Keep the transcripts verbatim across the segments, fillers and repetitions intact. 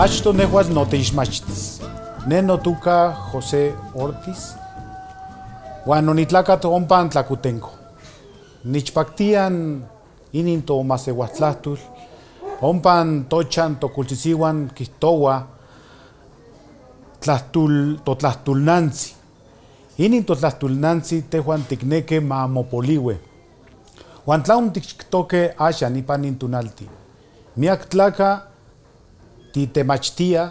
Achto nehual noteixmachtis. Ne notuka José Ortiz, huan nonitlakat ompa Tlacotenco. Nichpaktia inin to masehualtlajtol ompa tochan tokultzitsihuan kijtohua tlajtol, totlajtolnantzi. Inin totlajtolnantzi tehuan tikneki ma mopolihui. Huan tlanon tikchiktoke axan ipan nin tonaltin. Miak tlaka titemachtia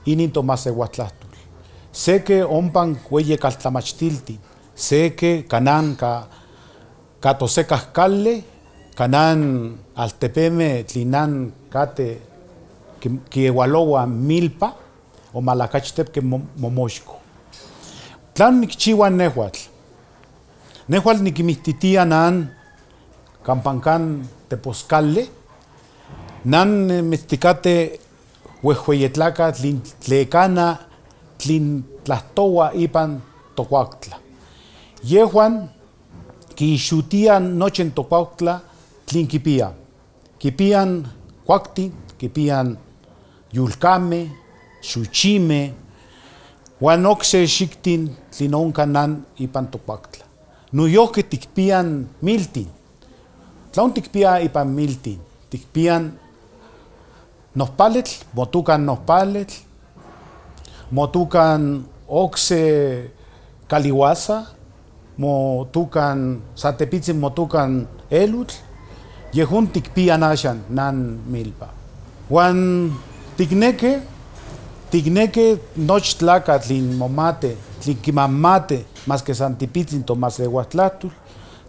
inin to masehualtlajtol. Seke ompa hueyi kaltlamachtiltin, seke kanan ka, ka to se kajkali, kanan altepeme tlin nan kate ki, kiehualohua milpa o malakachtepke mo, momoshko. Tlanon nikchihua nehuatl. Nehuatl nikinmititia nan kampa kan teposkali, nan mitstikate huehueyetlakatl tlin tlekana tlin tlajtohua ipan tokuautla. Yehuan kiixutia nochi tokuautla tlin kipia. Kipia kuaktin, kipia yulkame, suchime, huan okse shiktin tlin onka nan ipan tokuautla. Noyokki tikpia miltin. Tlanon tikpia ipan miltin? Tikpia nohpaletl, motukan nohpaletl, motukan okse kalihuasa, motukan, san tepitsin motukan elutl, yejuntl tikpia axan nan milpa. Huan tikneki, tikneki nochi tlakatl tlin momati, tlin kimamati, maske san tepitsin to masehualtlajtol,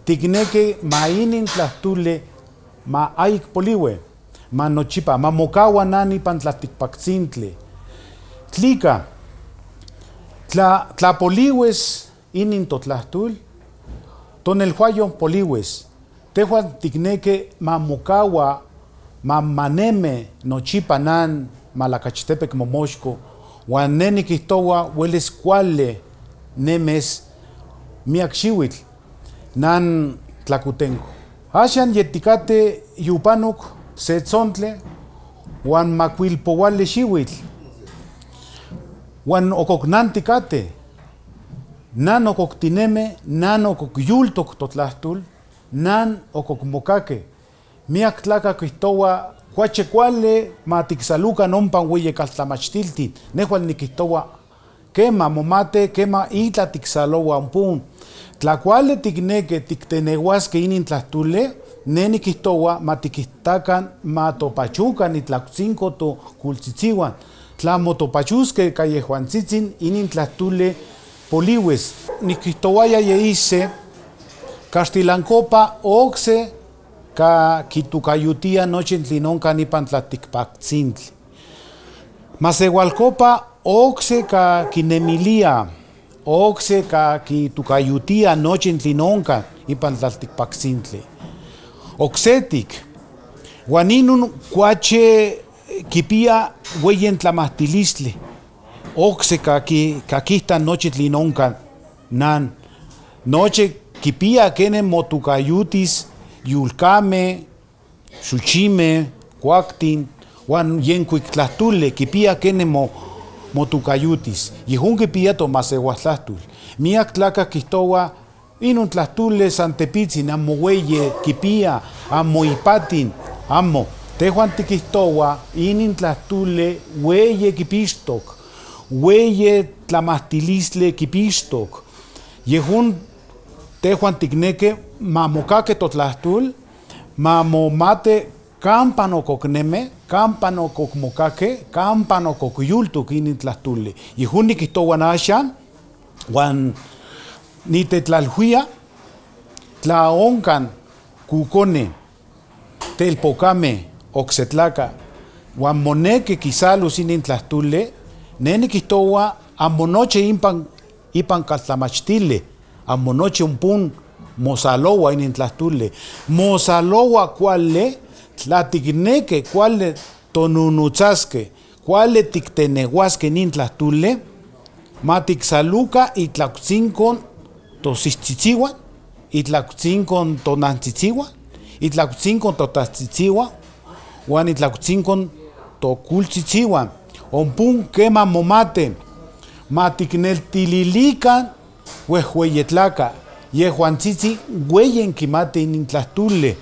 tikneki ma inin tlajtoli ma ayik polihui, ma nochipa, ma mokahua nan ipan tlaltikpaktzintli. Tlika, tla, tla polihues inin totlajtol, tonelhuayo polihues. Tehuan tikneki ma mokahua, ma, ma nemi nochipa nan Malakachtepek momoshko, huan ne nikijtohua huelis kuali nemes miak xiuitl nan Tlacotenco. Axan yetikate yupanok se tzontli huan makuilpouali xiuitl. Huan okoknantikate, nan okoktinemi, nan okokyultok totlajtol, nan okokmokake. Miak tlakatl kijtohua, kuache kuali ma tiksalukan ompa hueyi kaltlamachtiltin. Nehual nikijtohua, kema momati, kema itla tiksalohua ompon. Tla kuali tikneki tiktenehuaske inin tlajtoli, ne nikijtohua ma tikitakan, ma topachukan itlakutsinko tokultzitsihuan. Tla motopachuske ka yehuantsitsin inin tlajtoli polihues. Nikijtohuaya ye ise, kaxtilankopa okse ka kitokayutia nochi tlin onka ipan tlaltikpaktzintli. Masehualkopa okse ka kinemilia, okse ka kitokayutia nochi tlin onka ipan tlaltikpaktzintli. Oksetik, huan inon kuache kipia hueyen tlamahtilistli. Okse ka ki, ka kita nochi tlin onka nan. Nochi kipia kene motokayutis yulkame, suchime, kuaktin, huan yenkuik tlajtoli kipia kene mo, motokayutis. Yejun kipia to masehualtlajtol. Miak tlakatl kijtohua, inon tlajtoli san tepitsin, amo hueyi kipia, amo ipatin, amo. Tehuan tikijtohua, inin tlajtoli hueyi kipixtok, hueyi tlamahtilistli kipixtok. Yejun tehuan tikneki ma mokaki totlajtol, ma momati kampa okoknemi, kampa okokmokaki, kampa okokyultok inin tlajtoli. Yejun nikijtohua axan, huan nitetlalhuia, tla onka kukone, telpokame, okse tlakatl, huan moneki kisalos inin tlajtoli, ne nikijtohua, amo nochi ipan, ipan kaltlamachtili, amo nochi ompon mosalohua inin tlajtoli. Mosalohua kuali, tla tikneki kuali tononotsaske, kuali tiktenehuaske nin tlajtoli, ma tiksaluka itlakutsinko tosiutsitsihua, itlakutsinko tonantzitsihuan, itlakutsinko totajtzitsihuan, huan itlakutsinko tokul tsitzihuan, ompun kema momate, ma tikneltililikan huehueyetlaka, yehuan tsitsi hueyen kimate inin tlajtule.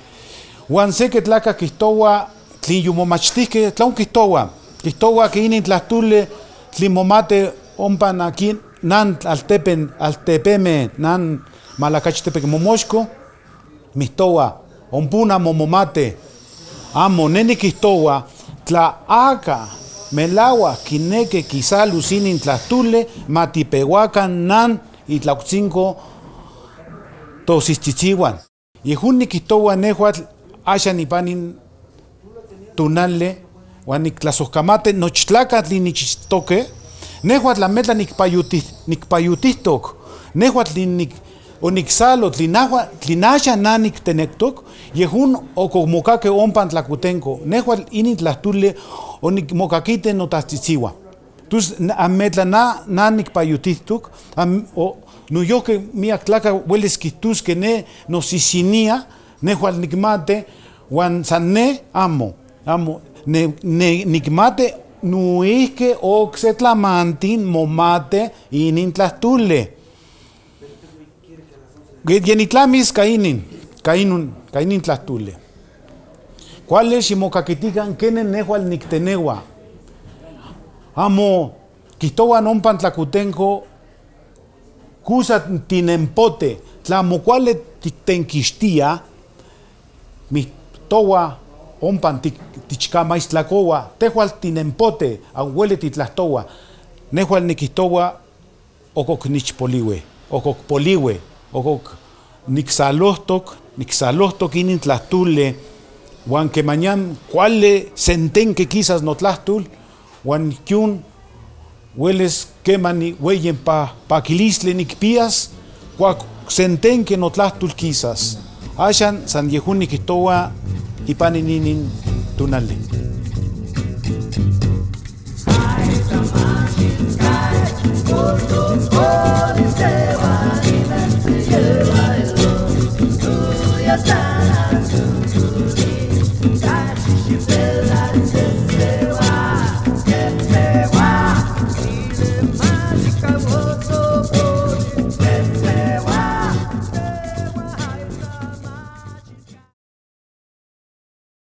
Huan seke tlaka kijtohua, tlin yu momachtijke, tlaun kijtohua? Kijtohua ke inin tlajtule tlin momate ompa aki nan altepen, altepeme nan Malakachtepec, Momoxco, mijtohua, ompun amo momate. Amo, ne nikijtohua, tla aka melahuak kineke kisalos inin tlajtule, ma tipehuakan nan itlautzinko tosistsitzihuan. Yejun nikijtohua nehuatl, ashan nipan in tonale, huan niktlasojkamati nochtlakatl nin nikitztoke, nehuatl a metla nikpayuti-, nikpayutijtok, nehuatl nin nik-, oniksalo tlin ahua-, tlin ashan nan niktenektok, yejun okmokake ompa tlakutenko, nehuatl inin tlajtule onikmokakiti notajtzitzihua. Tus, n-, a metla na, nan nikpayutijtok, am-, o, noyojke miak tlaka huelis kijtoske ne nosisinia, nehuatl nikmati, huan san ne, amo, amo, ne, ne, nikmati, noijke okse tlamantin momate inin tlajtule. Ye, ye nitlamis ka inin, ka inin, ka inin tlajtule. Kuali ximokakitikan kene nehuatl niktenehua. Amo, kijtohua ompa tlakutenko, kusa tinenpote, tla amo kuali tiktenkixtia, mijtohua ompa tik-, tichkamaistlakohua, tehuatl tinenpote, amo hueli titlajtohua. Nehuatl nikijtohua, okok nichpolihui, okok polihui, okok niksalohtok, niksalohtok inin tlajtule, huan kemanian kuali sentenke kisas notlajtol, huan ijkon huelis kemani hueyen pa-, pakilistli nikpias, kuak sentenke notlajtol kisas. Ashan san yejun nikijtohua ipan inin tonali.